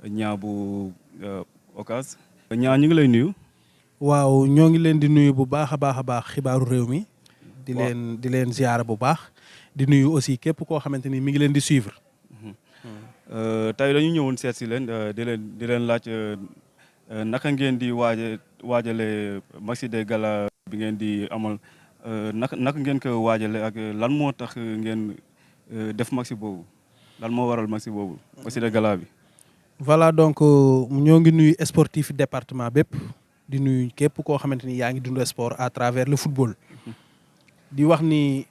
ñaa bu Ocass. ñaa ñu ngi lay nuyu. waaw ñoo ngi leen di nuyu bu baax a baax xibaaru réew mi. di leen ziyaara bu baax. di nuyu aussi képp koo xamante ni mi ngi leen di suivre. tey dañu ñëwoon seet si leen di leen laaj naka ngeen di waajale Maxi des Gala bi ngeen di amal naka ngeen ko waajale ak lan moo tax ngeen def Maxi boobu lan moo waral Maxi boobu Maxi des Gala bi. voilà donc ñoo ngi nuyu sportif département bépp di nuyu képp koo xamante ni yaa ngi dund sport à travers le football. di wax ni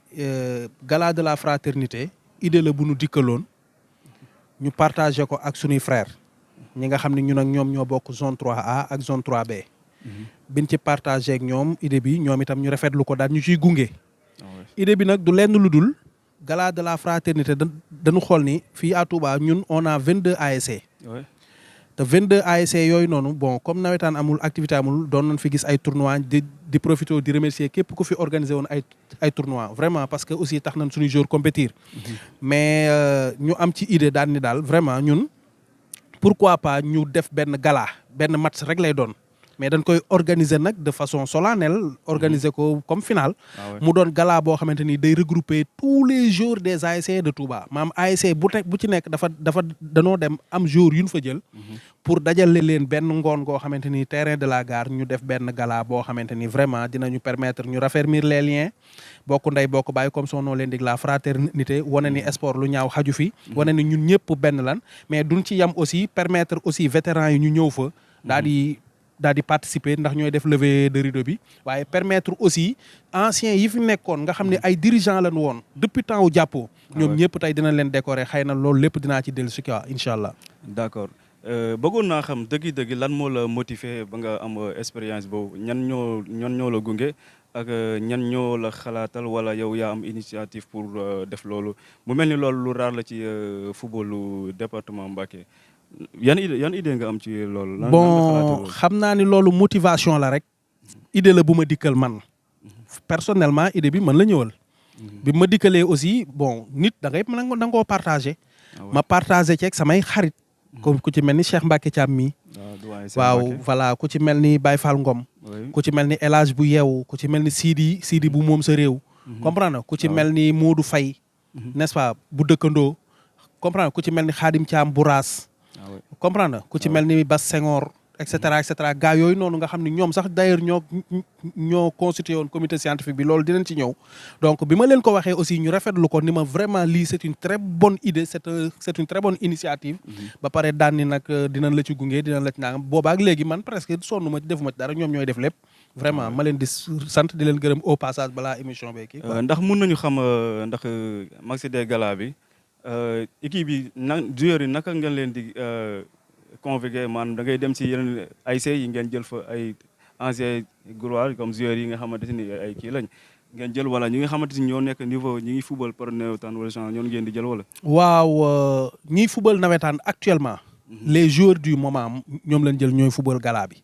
gala de la fraternité idée la bu nu dikkaloon ñu partagé ko ak sunuy frères ñi nga xam ne ñun ak ñoom ñoo bokk zone 3A ak zone 3B. biñ ci partagé ak ñoom idée bi ñoom itam ñu rafetlu ko daal ñu ciy gunge. idée bi nag du lenn lu dul gala de la fraternité dañu xool ni fii à Touba ñun on a 22 ASC. te 22 ASC yooyu noonu bon comme nawetaan amul activité amul doon nañ fi gis ay tournois di profité di remercier képp ku fi organisé woon ay tournois vraiment parce que aussi tax nañ suñuy joueurs compétir. mais ñu am ci idée daal ni daal vraiment ñun pourquoi pas ñu def benn gala benn match rek lay doon. mais dañ koy organiser nag de façon solennelle organiser ko comme finale. mu doon gala boo xamante ni day regrouper tous les jours des ASC de Touba maam ASC bu ci nekk dafa danoo dem am jour yu ñu fa jël. pour dajale leen benn ngoon goo xamante ni terrain de la gare ñu def benn gala boo xamante ni vraiment dinañu permettre ñu raffermir les liens bokk ndey bokk bàyyi comme son nom l'indique la fraternité wane ni sport lu ñaaw xaju fi. wane ni ñun ñëpp benn lan mais duñ ci yam aussi permettre aussi vétérans yi ñu ñëw fa daal di participer ndax ñooy def levée de rideau bi waaye permettre aussi anciens yi fi nekkoon nga xam ne ay dirigeants lañ woon depuis temps wu jàppoo ñoom ñëpp tey dina leen décorer xëy na loolu lépp dinaa ci dellu si quoi incha allah. d'accord bëggoon naa xam dëgg-dëgg lan moo la motiver ba nga am expérience boobu ñan ñoo la gunge ak ñan ñoo la xalaatal wala yow yaa am initiative pour def loolu mu mel ni loolu lu raar la ci footballu département Mbacké. yan idée nga am ci loolu. bon xam naa ni loolu motivation la rek. idée la bu ma dikkal man. personnellement idée bi man la ñëwal. bi ma dikkalee aussi bon nit da ngay mën a koo partagé. ma partagé ceeg samay xarit. comme ku ci mel ni Cheikh Mbacké Thiam mi. waaw voilà ku ci mel ni Baye Fall Ngom. ku ci mel ni El Hadj bu yeewu ku ci mel ni Sidi bu moom sa réew. comprendre ku ci mel ni Modou Faye. n'est-ce pas bu dëkkandoo. comprendre ku ci mel ni Khadim Thiam bu raas. comprendre ku ci mel ni Bass Senghor et cetera gars yooyu noonu nga xam ne ñoom sax d'ailleurs ñoo constitué woon comité scientifique bi loolu dinañ ci ñëw donc bi ma leen ko waxee aussi ñu rafetlu ko ni ma vraiment lii c'est une très bonne idée c'est une très bonne initiative ba pare daan ni nag dinañ la ci gunge dinañ la ci nangam boobaak léegi man presque sonnu ma defuma ci dara ñoom ñooy def lépp vraiment ma leen di sant di leen gërëm au passage balaa émission bi kii ndax mun nañu xam ndax Maxi des Gala bi équipe yi joueurs yi naka ngeen leen di convoqué maanaam da ngay dem ci yeneen ASC yi ngeen jël fa ay anciens gloires comme joueurs yi nga xamante ni ay kii lañ ngeen jël wala ñi nga xamante ni ñoo nekk niveau ñi ngi football par nawetaan wala genre ñoon ngeen di jël wala. waaw ñiy football nawetaan actuellement. les joueurs du moment ñoom lañ jël ñooy football gala bi.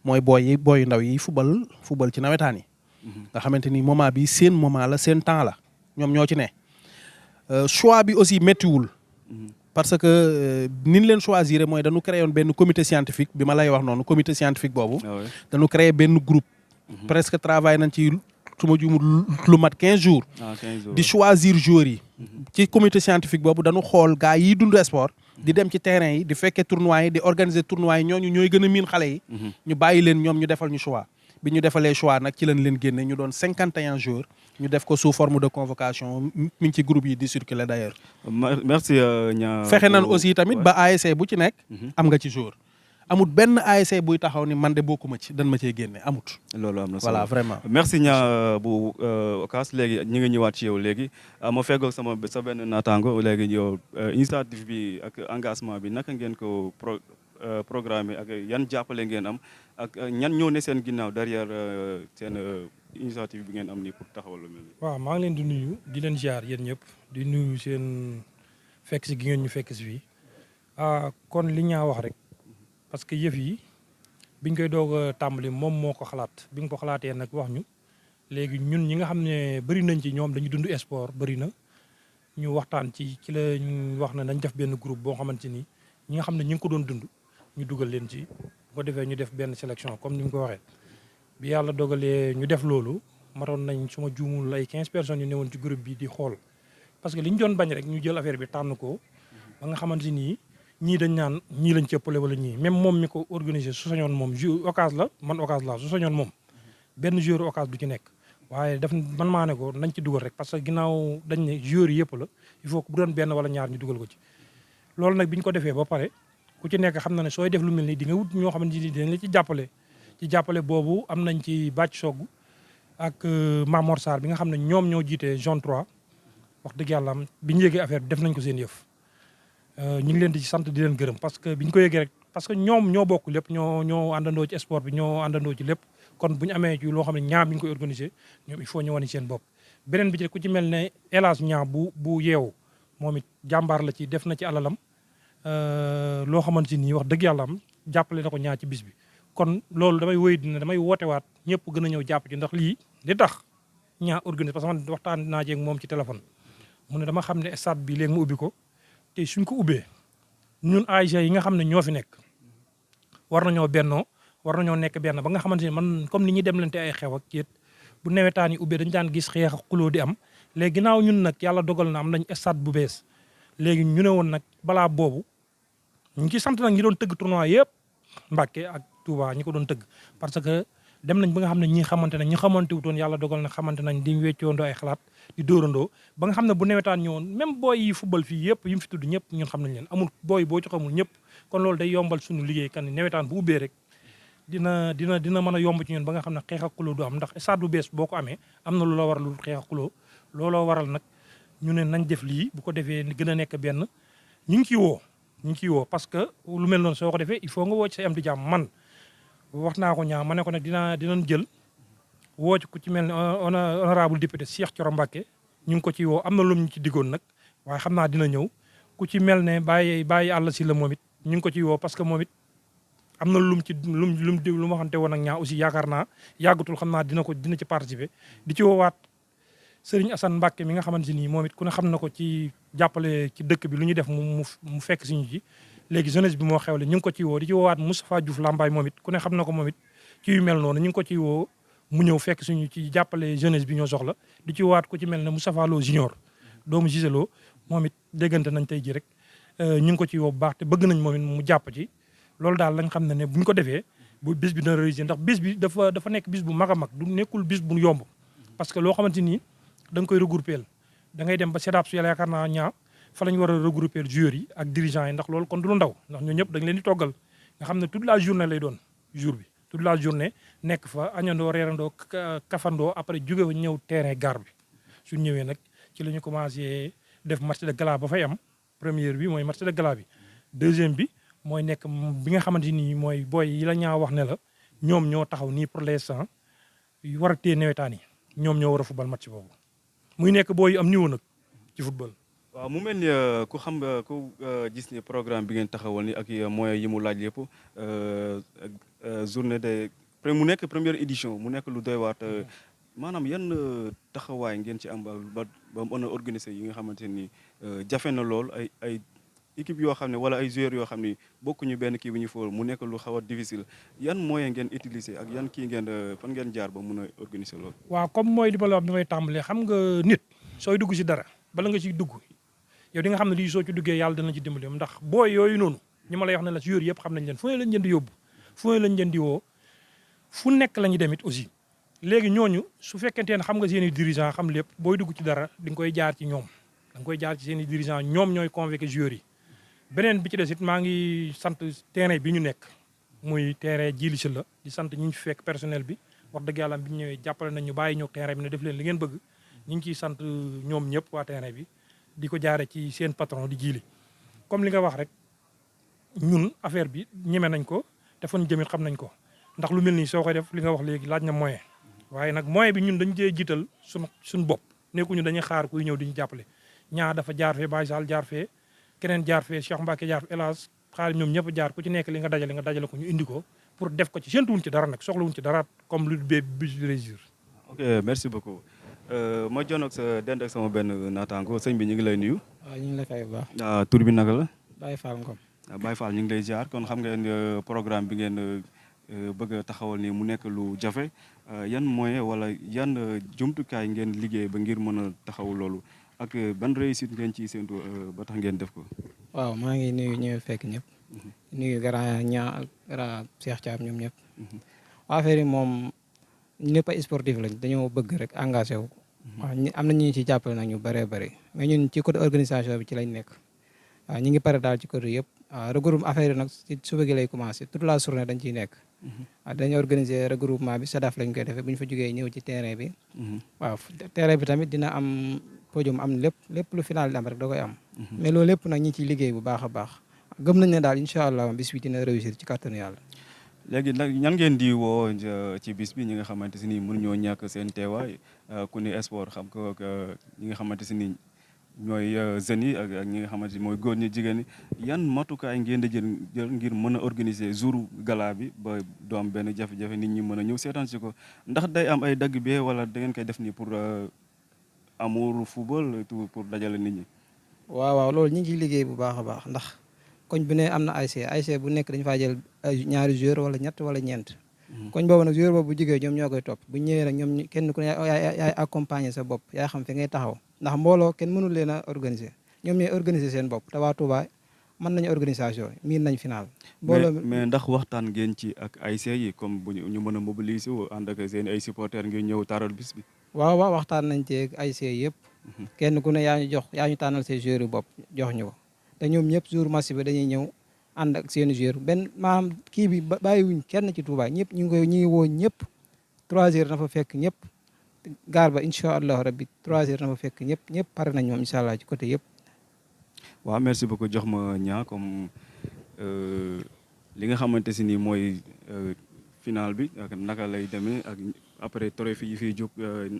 mooy booy ndaw yi football ci nawetaan yi. nga xamante ni moment bi seen moment la seen temps la ñoom ñoo ci ne. choix bi aussi méttiwul. parce que ni ñu leen choisir mooy dañu créé woon benn comité scientifique bi ma lay wax noonu comité scientifique boobu. dañu créé benn groupe. presque travail nañ ci su ma juumul lu mat 15 jours. di choisir joueurs yi. ci comité scientifique boobu dañu xool gars yi dund sport. di dem ci terrain yi di fekkee tournois yi di organiser tournois yi ñooñu ñooy gën a miin xale yi. ñu bàyyi leen ñoom ñu defal ñu choix. bi ñu defalee choix nag ci lañ leen génne ñu doon 51 jours. ñu def ko sous forme de convocation mi ngi ci groupe yi di circuler d'ailleurs. merci Niang. fexe nan aussi tamit ba ASC bu ci nekk. am nga ci jour. amut benn ASC buy taxaw ni man de bokkuma ci dan ma cee génne amut. loolu am na solo voilà vraiment. merci Niang bu Ocass léegi ñu ngi ñëwaat ci yow léegi ma feggoog sa benn naataango léegi yow initiative bi ak engagement bi naka ngeen ko programme ak yan jàppale ngeen am ak ñan ñoo ne seen ginnaaw derrière seen. initiative bi ngeen am nii pour taxawal lu mel nii. waaw maa ngi leen di nuyu di leen ziar yéen ñëpp di nuyu seen fekk si gi ngeen ñu fekk si fii kon li ñaa wax rek parce que yëf yi biñ koy doog a tàmbali moom moo ko xalaat bi nga ko xalaatee nag wax ñu léegi ñun ñi nga xam ne bëri nañ ci ñoom dañu dund sport bëri na ñu waxtaan ci la ñu wax na nañ def benn groupe boo xamante ni ñi nga xam ne ñi ngi ko doon dund ñu dugal leen ci bu ko defee ñu def benn sélection comme ni nga ko waxee bi yàlla dogalee ñu def loolu matoon nañ suma juumul ay 15 personnes yu newoon ci groupe bi di xool parce que li ñu doon bañ rek ñu jël affaire bi tànn ko ba nga xamante ni ñii dañ naan ñii lañ cëppale wala ñii même moom mi ko organisé su sañoon moom occasion la man occasion la su sañoon moom benn joueur occasion du ci nekk waaye def man maa ne ko nañ ci dugal rek parce que ginnaaw dañ ne joueurs yi yëpp la il faut que bu doon benn wala ñaar ñu dugal ko ci loolu nag bi ñu ko defee ba pare ku ci nekk xam na ne sooy def lu mel nii di nga wut ñoo xamante ni dañ la ci jàppale boobu am nañ ci bàcc sogg ak Mamor Sarr bi nga xam ne ñoom ñoo jiite zone 3 wax dëgg yàlla bi ñu yëgee affaire bi def nañ ko seen yëf ñu ngi leen di sant di leen gërëm parce que bi ñu ko yëgee rek parce que ñoom ñoo bokk lépp ñoo àndandoo ci sport bi ñoo àndandoo ci lépp kon bu ñu amee ci loo xam ne ñaar bi ñu koy organisé ñoom il faut ñu wane seen bopp beneen bi ci ku ci mel ne hélas ñaar bu yeewu moom it jàmbaar la ci def na ci alalam loo xamante ni wax dëgg yàlla am jàppale na ko ñaar ci bis bi kon loolu damay wéy dina damay wootewaat ñëpp gën a ñëw jàpp ci ndax lii li tax ñaa organisé parce que man waxtaan naa jeeg moom ci téléphone mu ne dama xam ne stade bi léegi mu ubbi ko te suñ ko ubbee ñun ASC yi nga xam ne ñoo fi nekk war nañoo bennoo war nañoo nekk benn ba nga xamante ni man comme ni ñuy demlante ay xew ak kéet bu newetaan yi ubbee dañu daan gis xeex ak xuloo di am léegi ginnaaw ñun nag yàlla dogal na am nañ stade bu bees léegi ñu ne woon nag balaa boobu ñu ngi sant nag ñi doon tëgg tournoi yëpp Mbàkke ak Touba ñi ko doon tëgg parce que dem nañ ba nga xam ne ñi xamante nañ ñi xamante wutoon yàlla dogal na xamante nañ di weccoondoo ay xalaat di dóorandoo ba nga xam ne bu newetaan ñëwoon même booy yi football fii yëpp yi mu fi tudd ñëpp ñun xam nañ leen amul booy boo ci xamul ñëpp kon loolu day yombal suñu liggéey kan newetaan bu ubbee rek dina mën a yomb ci ñun ba nga xam ne xeex ak xuloo du am ndax stade bu bees boo ko amee am na lu la waral lu xeex ak xuloo looloo waral nag ñu ne nañ def lii bu ko defee gën a nekk benn ñu ngi ciy woo parce que lu mel noonu soo ko defee il faut nga woo ci say am di jàmm man wax naa ko ñaa ma ne ko nag dinañ jël woo ci ku ci mel ne honorable député Cheikh Thioro Mbacké ñu ngi ko ci woo am na lu ñu ci diggoon nag waaye xam naa dina ñëw ku ci mel ne bàyyi àll si la moom it ñu ngi ko ciy woo parce que moom it am na lu ma xamante woon ak ñaa aussi yaakaar naa yàggatul xam naa dina ci participer di ci woowaat Serigne Assane Mbacké mi nga xamante ni moom it ku ne xam na ko ci jàppale ci dëkk bi lu ñuy def mu fekk si ñu ci léegi jeunesse bi moo xewle ñu ngi ko ciy woo di ci woowaat Moustapha Diouf Lambaye moom it ku ne xam na ko moom it ci yu mel noonu ñu ngi ko ciy woo mu ñëw fekk suñu ci jàppale jeunesse bi ñoo soxla di ci woowaat ku ci mel ne Moustapha Lo junior doomu Giselo moom it déggante nañ tey ji rek ñu ngi ko ciy woo bu baax te bëgg nañ moom it mu jàpp ci loolu daal lañ xam ne bu ñu ko defee bu bis bi dina réussir ndax bis bi dafa nekk bis bu mag a mag du nekkul bis bu yomb parce que loo xamante ni da nga koy regrouper da ngay dem ba SEDAP su yàlla yaakaar naa ñaa fa la ñu war a regrouper joueurs yi ak dirigeants yi ndax loolu kon du lu ndaw ndax ñoo ñëpp da nga leen di toggal nga xam ne toute la journée lay doon jour bi toute la journée nekk fa añandoo reerandoo kafandoo après jóge fa ñëw terrain gare bi suñ ñëwee nag ci la ñu commencé def match de gala ba fay am première bi mooy match de gala bi deuxième bi mooy nekk bi nga xamante ni mooy booy yi la ñaa wax ne la ñoom ñoo taxaw nii pour l'instant war a téye nawetaan yi ñoom ñoo war a football match boobu muy nekk booy yu am niveau nag ci football. waaw mu mel ni ku xam ku gis ni programme bi ngeen taxawal ni ak moyens yi mu laaj yëpp journée de mu nekk première édition mu nekk lu doy waat maanaam yan taxawaay ngeen ci am ba mën a organiser yi nga xamante ni jafe na lool ay équipe yoo xam ne wala ay joueurs yoo xam ni bokkuñu benn kii bi ñu fool mu nekk lu xaw a difficile yan moyen ngeen utiliser ak yan kii ngeen fan ngeen jaar ba mun a organiser loolu. waaw comme mooy li ma la wax bi may tàmbalee xam nga nit sooy dugg si dara bala nga ciy dugg yow di nga xam ne lii soo ci duggee yàlla dana ci dimbali ndax booy yooyu noonu ñi ma lay wax ne la joueurs yëpp xam nañ leen fu ne lañ leen di yóbbu fu ne lañ leen di woo fu nekk la ñu dem it aussi léegi ñooñu su fekkente ne xam nga seen i dirigeant xam lépp booy dugg ci dara di nga koy jaar ci ñoom da nga koy jaar ci seen i dirigeant ñoom ñooy convoqué joueurs yi beneen bi ci des it maa ngi sant terrain bi ñu nekk muy terrain Djily Sylla la di sant ñi ñu fekk personnel bi wax dëgg yàlla bi ñu ñëwee jàppale nañ ñu bàyyi ñëw terrain bi ne def leen li ngeen bëgg ñu ngi ciy sant ñoom ñëpp waa terrain bi di ko jaare ci seen patron di Djily comme li nga wax rek ñun affaire bi ñeme nañ ko te fan jëmit xam nañ ko ndax lu mel nii soo koy def li nga wax léegi laaj na moyen waaye nag moyen bi ñun dañu cee jiital suñu bopp nekkuñu dañuy xaar kuy ñëw di ñu jàppale ñaa dafa jaar fee Baye Sall jaar fee keneen jaar fee Cheikh Mbacké jaar fee Elas xaalis ñoom ñëpp jaar ku ci nekk li nga dajale ko ñu indi ko pour def ko ci séntuwuñ ci dara nag soxlawuñ ci dara comme lu bi réussir. ok merci beaucoup ma joon ak sa dend ak sama benn naataango sëñ bi ñu ngi lay nuyu. waaw ñu ngi la fay bu baax. tur bi naka la. Baye Fall Ngom. Baye Fall ñu ngi lay ziar kon xam ngeen programme bi ngeen bëgg a taxawal nii mu nekk lu jafe yan moyen wala yan jumtukaay ngeen liggéey ba ngir mën a taxaw loolu ak ban réussite ngeen ciy séntu ba tax ngeen def ko. waaw maa ngi nuyu ñëw fekk ñëpp. nuyu grand ñaa ak grand Cheikh Thiam ñoom ñëpp. affaire yi moom ñëpp ay sportif lañ dañoo bëgg rek engagé wu. waaw am na ñu ci jàppale nag ñu bëree bëri mais ñun ci côté organisation bi ci lañ nekk. waaw ñu ngi pare daal ci côté yëpp regroupement affaire yi nag ci suba gi lay commencé toute la journée dañ ciy nekk. waaw dañuy organiser regroupement bi SEDAF lañ koy defee bu ñu fa jógee ñëw ci terrain bi. waaw terrain bi tamit dina am podium am lépp lu final di am rek da koy am. mais loolu lépp nag ñi ciy liggéey bu baax a baax gëm nañ ne daal incha allah bis bi dina réussir ci kàttanu yàlla. léegi nag ñan ngeen di woo ci bis bi ñi nga xamante si ni mënuñoo ñàkk seen teewaay ku ni sport xam ko ñi nga xamante si ni ñooy jeunes yi ak ñi nga xamante ni mooy góor ñi jigéen ñi yan matukaay ngeen di jël ngir mën a organiser jour gala bi ba du am benn jafe-jafe nit ñi mën a ñëw seetaan si ko ndax day am ay dagg bee wala da ngeen koy def nii pour amour football tout pour dajale nit ñi. waaw loolu ñu ngi ciy liggéey bu baax a baax ndax koñ bu ne am na ASC bu nekk dañu faa jël ñaari joueur wala ñett wala ñeent. koñ boobu nag joueur boobu bu jigéen ñoom ñoo koy topp bu ñëwee nag ñoom kenn ku ne yaay accompagner sa bopp yaa xam fi ngay taxaw ndax mbooloo kenn mënul leen a organiser ñoom ñooy organiser seen bopp te waa Touba mën nañu organisation miin nañ final. mais ndax waxtaan ngeen ci ak ASC yi comme bu ñu mën a mobiliser wu ànd ak seen ay supporters ngir ñëw taaral bis bi. waaw waxtaan nañ ci ak ASC yëpp. kenn ku ne yaa ñu tànnal say joueurs yu bopp jox ñu ko te ñoom ñëpp jour match bi dañuy ñëw ànd ak seen joueur benn maanaam kii bi bàyyiwuñ kenn ci Touba ñëpp ñu ngi woo ñëpp 3 heures na fa fekk ñëpp gaar ba incha allah rabbi 3 heures na fa fekk ñëpp pare nañ moom incha allah ci côté yëpp. waaw merci beaucoup jox ma ñaa comme li nga xamante si ni mooy final bi ak naka lay demee ak après trophée yi fiy jóg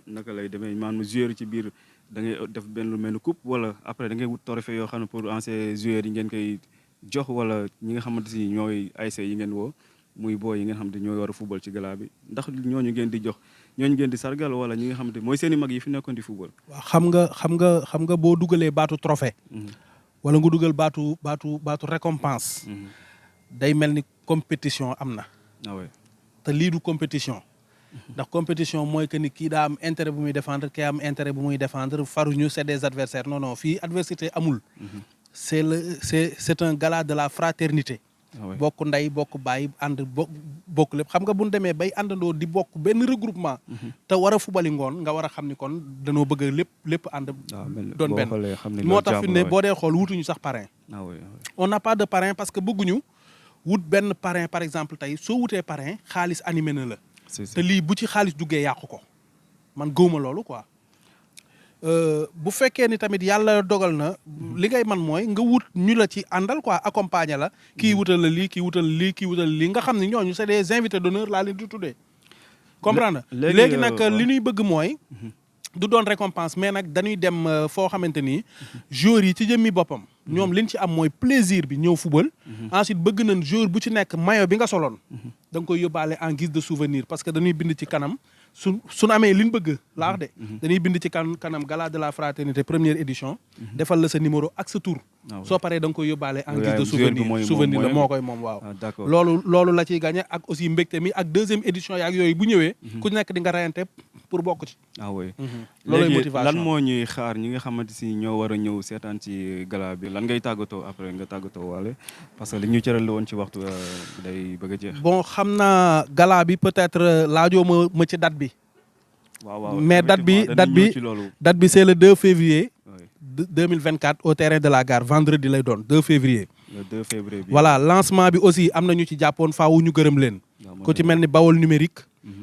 naka lay demee maanaam joueur ci biir da ngay def benn lu mel ni coupe wala après da ngay wut trophée yoo xam ne pour anciens joueurs yi ngeen koy jox wala ñi nga xamante si ñooy ASC yi ngeen woo muy booy yi ngeen xamante ñooy war a football ci gala bi ndax ñooñu ngeen di jox ñooñu ngeen di sargal wala ñi nga xamante mooy seen i mag yi fi nekkoon di football. waaw xam nga boo dugalee baatu trophée. wala nga dugal baatu récompense. day mel ni compétition am na. te lii du compétition. ndax compétition mooy que ni kii daa am intérêt bu muy défendre kii am intérêt bu muy défendre faruñu c'est des adversaires non fii adversité amul. c'est un gala de la fraternité. bokk ndey bokk baay ànd bokk lépp xam nga bu ñu demee bay àndandoo di bokk benn regroupement. te war a fubali ngoon nga war a xam ni kon danoo bëgg lépp ànd. doon benn moo tax fi ne boo dee xool wutuñu sax parrain. on n'a pas de parrain parce que bëgguñu wut benn parrain par exemple tey soo wutee parrain xaalis animé na la. te lii bu ci xaalis duggee yàqu ko man gëwuma loolu quoi. bu fekkee ni tamit yàlla dogal na li ngay man mooy nga wut ñu la ci àndal quoi accompagner la kii wutal la lii kii wutal lii kii wutal lii nga xam ne ñooñu c'est des invités d'honneur laa leen di tuddee. comprendre na léegi nag li ñuy bëgg mooy du doon récompense mais nag dañuy dem foo xamante ni joueurs yi ci jëmmi boppam ñoom liñ ci am mooy plaisir bi ñëw football. ensuite bëgg nañ joueur bu ci nekk maillot bi nga soloon da nga koy yóbbaale en guise de souvenir parce que dañuy bind ci kanam suñu amee liñ bëgg laa wax de dañuy bind ci kanam gala de la fraternité première édition defal la sa numéro ak sa tour soo paree da nga koy yóbbaale en guise de souvenir la moo koy moom waaw loolu la ciy gagné ak aussi mbégte mi ak deuxième édition yaak yooyu bu ñëwee ku nekk di nga rayante pour bokk ci loolu motivation lan moo ñuy xaar ñi nga xamante si ñoo war a ñëw seetaan ci gala bi lan ngay tàggatoo après nga tàggatoo waale parce que li ñu cëral woon ci waxtu day bëgg a jeex bon xam naa gala bi peut-être laajoo ma ci date bi mais date bi c'est le 2 février 2024 au terrain de la gare vendredi lay doon 2 février. Le 2 février bi voilà lancement bi aussi am na ñu ci jàppoon faaw ñu gërëm leen. ku ci mel ni Bawol numérique.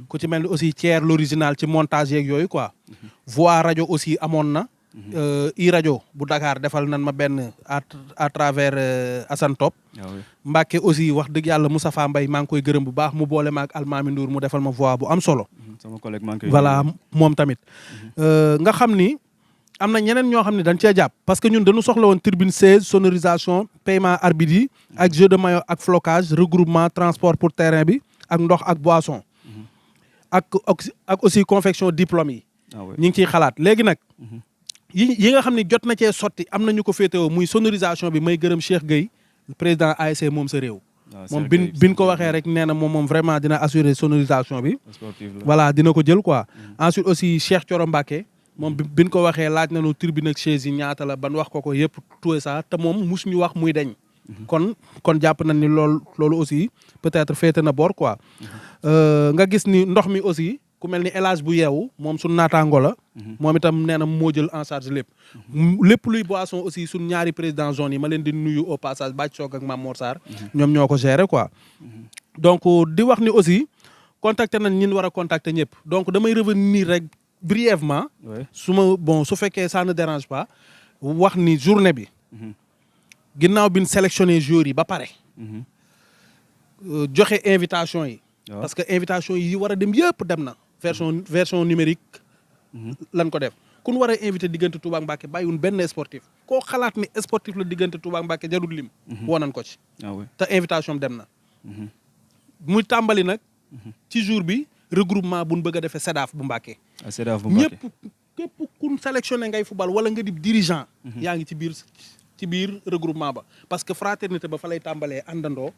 ku ci mel ni aussi Thier l'original ci montage yeeg yooyu quoi. Voix rajo aussi amoon na. i rajo bu Dakar defal nan ma benn à travers Assane Top. Mbacke aussi wax dëgg yàlla Moustapha Mbaye maa ngi koy gërëm bu baax mu boole ma ak Almami Ndour mu defal ma voix bu am solo. sama collègue maa ngi koy voilà moom tamit. nga xam ni am na ñeneen ñoo xam ne dañ cee jàpp parce que ñun dañu soxla woon tribune 16 sonorisation paiement arbitre yi ak jeu de maillot ak flocage regroupement transport pour terrain bi ak ndox ak boisson. ak aussi confection diplôme yi. ñu ngi ciy xalaat léegi nag. yi nga xam ne jot na cee sotti am na ñu ko féetewoo muy sonorisation bi may gërëm Cheikh Gueye président ASC moom sa réew. moom cercueil bin ko waxee rek nee na moom vraiment dina assurer sonorisation bi. sportif la. voilà dina ko jël quoi. ensuite aussi Cheikh Thioro Mbacké moom bin ko waxee laaj nañu tribune ak chaise yi ñaata la ban wax ko yëpp tout ça te moom musuñu wax muy deñ kon jàpp nañ ni loolu aussi peut-être féete na boor quoi. nga gis ni ndox mi aussi ku mel ni El Hadj bu yeewu moom suñ naataango la. moom itam nee na moo jël en charge lépp. lépp luy boisson aussi suñ ñaari président zone yi ma leen di nuyu au passage Bathie Sock ak Mame Mor Sarr ñoom ñoo ko gérer quoi. donc di wax ni aussi contacter nañ ñin war a contacter ñëpp donc damay revenir rek brièvement. su fekkee ça ne dérange pas wax ni journée bi. ginnaaw bi ñu sélectionné joueurs yi ba pare. joxe invitation yi. parce que invitation yi war a dem yëpp dem na. version numérique. lan ko def ku ñu war a invité diggante Touba ak Mbacké bàyyiwul benn sportif koo xalaat ni sportif la diggante Touba ak Mbacké jarul lim. woo nañ ko ci. te invitation dem na. muy tàmbali nag. ci jour bi regroupement bu ñu bëgg a defee SEDAF bu Mbacké. SEDAF bu Mbacké ñëpp képp ku ñu sélectionné ngay football wala nga di dirigeant. yaa ngi ci biir regroupement ba parce que fraternité ba fa lay tàmbalee àndandoo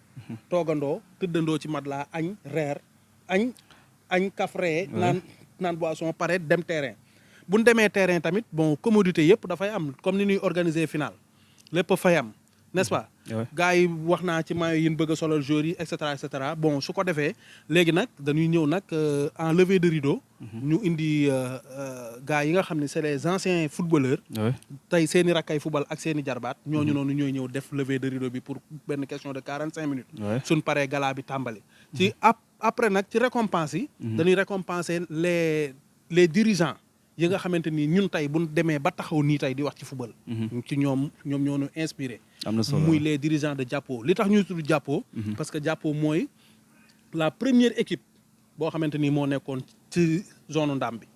toogandoo tëddandoo ci matelas añ reer añ kafree naan boisson pare dem terrain bu ñu demee terrain tamit bon commodité yëpp dafay am comme ni ñuy organiser final lépp fay am n'est-ce pas gars yi wax naa ci maillot yi ñu bëgg a solal joueurs yi et cetera bon su ko defee léegi nag dañuy ñëw nag en levée de rideau ñu indi gars yi nga xam ne c'est les anciens footballeurs tey seen i rakkay football ak seen i jarbaat ñooñu noonu ñooy ñëw def levée de rideau bi pour benn question de 45 minutes suñ paree gala bi tàmbali ci après nag ci récompense yi dañuy récompenser les dirigeants yi nga xamante ni ñun tey buñ demee ba taxaw nii tey di wax ci football ci ñoom ñoo ñu inspiré am na solo muy les dirigeants de Jàppo li tax ñuy tudd Jàppo parce que Jàppo mooy la première équipe boo xamante ni moo nekkoon ci zone Ndam bi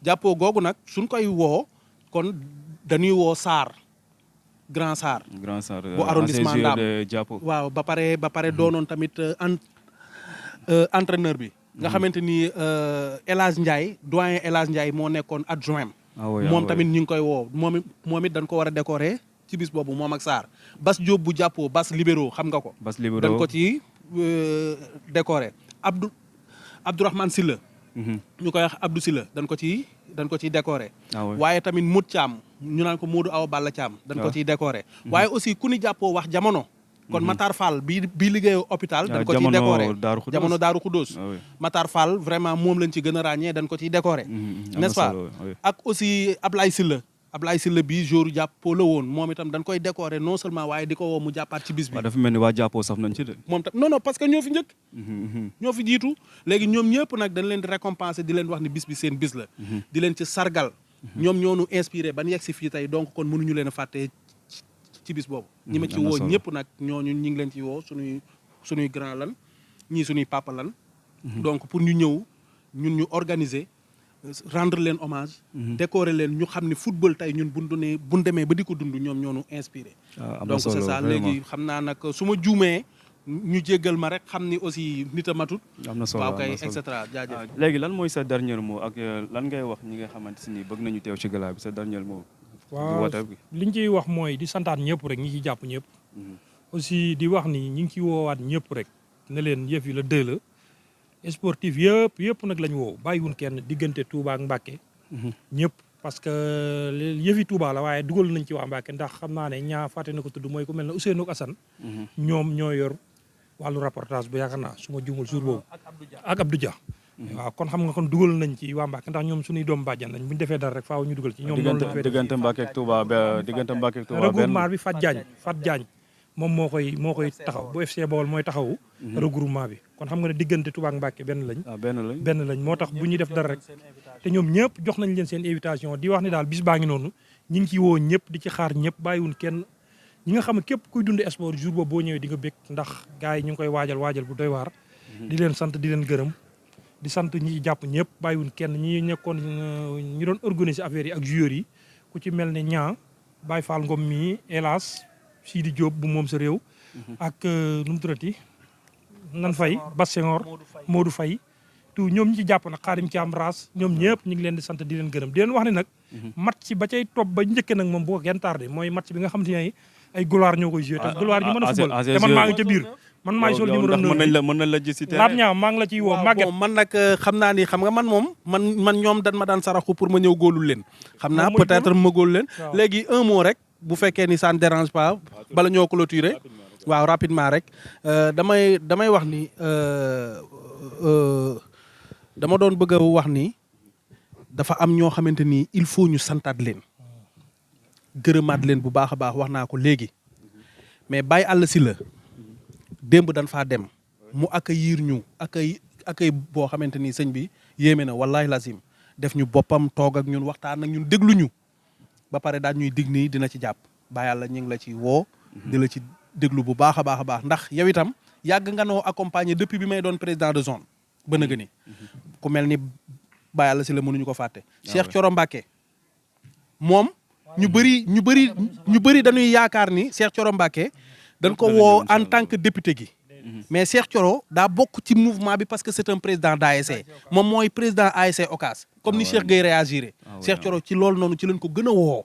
Jàppo googu nag suñ koy woo kon dañuy woo Sarr Grand Sarr bu arrondissement Ndam waaw ba pare doonoon tamit entraîneur bi nga xamante ni El Hadj Ndiaye doyen El Hadj Ndiaye moo nekkoon adjoint moom tamit ñu ngi koy woo moom it dañ ko war a décorer ci bis boobu moom ak Sarr Bas Diop bu Jàppo Bas Libéro xam nga ko dañ ko ci décorer Abdourahmane Silla ñu koy wax Abdou Silla dañ ko ciy décorer waaye tamit Mout Thiam ñu naan ko Modou Awa Balla Thiam dañ ko ciy décorer waaye aussi ku ni Jàppo wax jamono kon Matar Fall bi liggéeyu hôpital dañ ko ciy décorer jamono Daaru Khoudoss Matar Fall vraiment moom lañ ci gën a ràññee dañ ko ciy décorer n'est-ce pas ak aussi Ablaye Sylla bi jour Jàppo la woon moom itam dañ koy décorer non seulement waaye di ko woo mu jàppaat ci bis bi dafa mel ni waa Jàppo sax nañ ci de moom tam non parce que ñoo fi njëkk ñoo fi jiitu léegi ñoom ñëpp nag dañ leen di récompenser di leen wax ni bis bi seen bis la di leen ci sargal ñoom ñoo ñu inspiré ban yegg si fii tey donc kon mënuñu leen a fàtte ci bis boobu ñi ma ci woo ñëpp nag ñooñu ñi ngi leen ci woo suñuy grand lan ñii suñuy papa lan donc pour ñu ñëw ñun ñu organiser rendre leen hommage décorer leen ñu xam ne football tey ñun buñ demee ba di ko dund ñoom ñoo ñu inspiré donc c'est ça léegi xam naa nag su ma juumee ñu jéggal ma rek xam ni aussi nit a matut am na solo waaw kay et cetera jaajëf léegi lan mooy sa dernier mot ak lan ngay wax ñi nga xamante si ni bëgg nañu teew ci gala bi sa dernier mot waaw liñ ciy wax mooy di santaat ñëpp rek ñi ci jàpp ñëpp aussi di wax ni ñi ngi ci woowaat ñëpp rek ne leen yëf yi la dë la sportif yëpp nag lañ woo bàyyiwun kenn diggante Touba ak Mbacké ñëpp parce que yëfi Touba la waaye dugal nañ ci waa Mbacké ndax xam naa ne ñaa fàtte na ko tudd mooy ku mel ne Ousseynou ak Assane ñoom ñoo yor wàllu reportage bu yaakaar naa su ma juumul jour boobu ak Abdou Dia waaw kon xam nga kon dugal nañ ci waa Mbacké ndax ñoom suñuy doom bàjjan lañ bu ñu defee dara rek faaw ñu dugal ci ñoom noonu lañ diggante Mbacké ak Touba regroupement bi Fat Diagne moom moo koy taxaw bu FC Bawol mooy taxawu regroupement bi kon xam nga ne diggante Touba ak Mbacké benn lañ moo tax bu ñuy def dara rek te ñoom ñëpp jox nañ leen seen invitation di wax ni daal bis baa ngi noonu ñi ngi ci woo ñëpp di ci xaar ñëpp bàyyiwun kenn ñi nga xam ne képp kuy dund sport jour boobu boo ñëwee di nga bég ndax gars yi ñu ngi koy waajal bu doy waar di leen sant di leen gërëm di sant ñi jàpp ñëpp bàyyiwun kenn ñi nekkoon ñi doon organiser affaire yi ak joueurs yi ku ci mel ne ñaa Baye Fall Ngom mi hélas Sidi Diop bu moom sa réew ak nu mu tuddati nan fay Bass Senghor Modou Faye tout ñoom ñi ci jàpp nag Xaadim Thiam Ras ñoom ñëpp ñu ngi leen di sant di leen gërëm di leen wax ne nag match ba cay topp ba njëkke nag moom boo kenn tardé mooy match bi nga xam te ne ay gloire ñoo koy joué te gloire ñu mën a football te man maa ngi ca biir man maay sol numéro 9 mën nañ la gis ci terrain laab ñaa maa ngi la ciy woo Maguette man nag xam naa ni xam nga man moom man ñoom dan ma daan saraxu pour ma ñëw góolul leen xam naa peut-être ma góol leen léegi un mot rek bu fekkee ni ça ne dérange pas bala ñoo clôturer waaw rapidement rek damay wax ni dama doon bëgg a wax ni dafa am ñoo xamante ni il faut ñu santaat leen gërëmaat leen bu baax a baax wax naa ko léegi mais Baye Alla Sylla démb dañ faa dem mu accueillir ñu accueil boo xamante ni sëñ bi yéeme na wallahi lazim def ñu boppam toog ak ñun waxtaan ak ñun déglu ñu ba pare daal ñuy dig nii dina ci jàpp Baye Alla ñu ngi la ci woo di la ci déglu bu baax a baax a baax ndax yow itam yàgg nga noo accompagner depuis bi may doon président de zone ba nëgë ni ku mel ni Baye Alla Sylla mënuñu ko fàtte Cheikh Thioro Mbacké moom ñu bëri dañuy yaakaar ni Cheikh Thioro Mbacké dañ ko woo en tant que député gi mais Cheikh Thioro daa bokk ci mouvement bi parce que c'est un président d'ASC moom mooy président ASC Ocas comme ni Cheikh Gueye réagiré Cheikh Thioro ci loolu noonu ci lañ ko gën a woo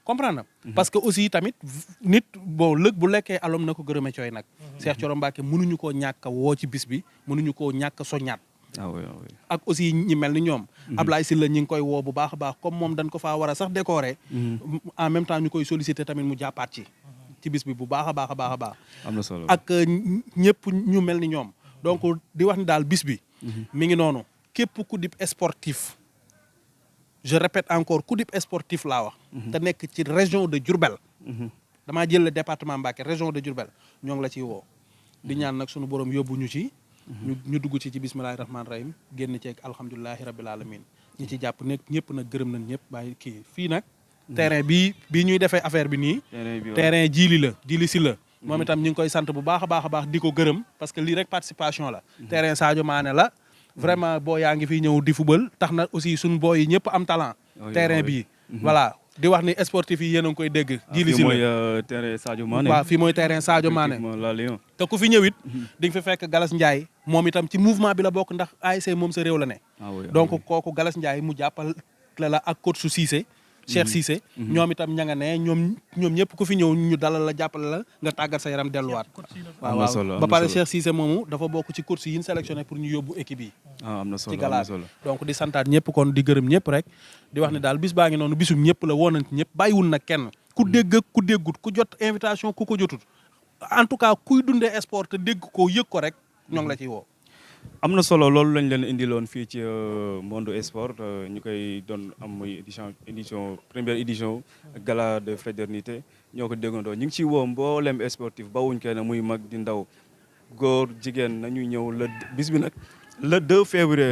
comprendre na parce que aussi tamit nit bon lëg bu lekkee alom na ko gërëme cooy nag Cheikh Thioro Mbacké mënuñu koo ñàkk a woo ci bis bi mënuñu koo ñàkk a soññaat ak aussi ñi mel ni ñoom Ablaye Sylla ñi ngi koy woo bu baax a baax comme moom dañ ko faa war a sax décorer en même temps ñu koy solliciter tamit mu jàppaat ci bis bi bu baax a baax a baax a baax am na solo ak ñëpp ñu mel ni ñoom donc di wax ni daal bis bi mi ngi noonu képp ku dib sportif je répète encore ku dib sportif laa wax te nekk ci région de Diourbel damaa jël le département Mbacké région de Diourbel ñoo ngi la ciy woo di ñaan nag sunu borom yóbbu ñu ci ñu dugg ci bismillahi rahmaani rahim génn ci ak alhamdulilahi rabbil alamin ñi ci jàpp nekk ñëpp nag gërëm nañ ñëpp bàyyi kii fii nag terrain bii ñuy defee affaire bi nii terrain Djily Sylla moom itam ñu ngi koy sant bu baax a baax a baax di ko gërëm parce que lii rek participation la terrain Sadio Mané la vraiment boo yaa ngi fi ñëw di football tax na aussi suñu booy yi ñëpp am talent terrain bii voilà di wax ni sportif yi yéen a ngi koy dégg Djily Sylla mooy terrain Sadio Mané waaw fii mooy terrain Sadio Mané te ku fi ñëwit di nga fi fekk Galas Ndiaye moom itam ci mouvement bi la bokk ndax ASC moom sa réew la ne donc kooku Galas Ndiaye mu jàppal la ak coach su Cissé Cheikh Cissé ñoom itam ña nga ne ñoom ñëpp ku fi ñëw ñu dalal la jàppale la nga tàggat sa yaram delluwaat waaw ba pare Cheikh Cissé moomu dafa bokk ci course yi ñu sélectionné pour ñu yóbbu équipe yi am na solo ci gala donc di santaat ñëpp kon di gërëm ñëpp rek di wax ne daal bis baa ngi noonu bisum ñëpp la woon nañ ci ñëpp bàyyiwul nag kenn ku dégg ak ku déggut ku jot invitation ku ko jotut en tout cas kuy dundee sport te dégg ko yëg ko rek ñoo ngi la ciy woo am na solo loolu lañ leen indiloon fii ci monde sport ñu koy doon am muy édition première édition gala de fraternité ñoo ko déggandoo ñu ngi ciy woo mboolem sportif bawuñ kenn muy mag di ndaw góor jigéen nañu ñëw bis bi nag le 2 février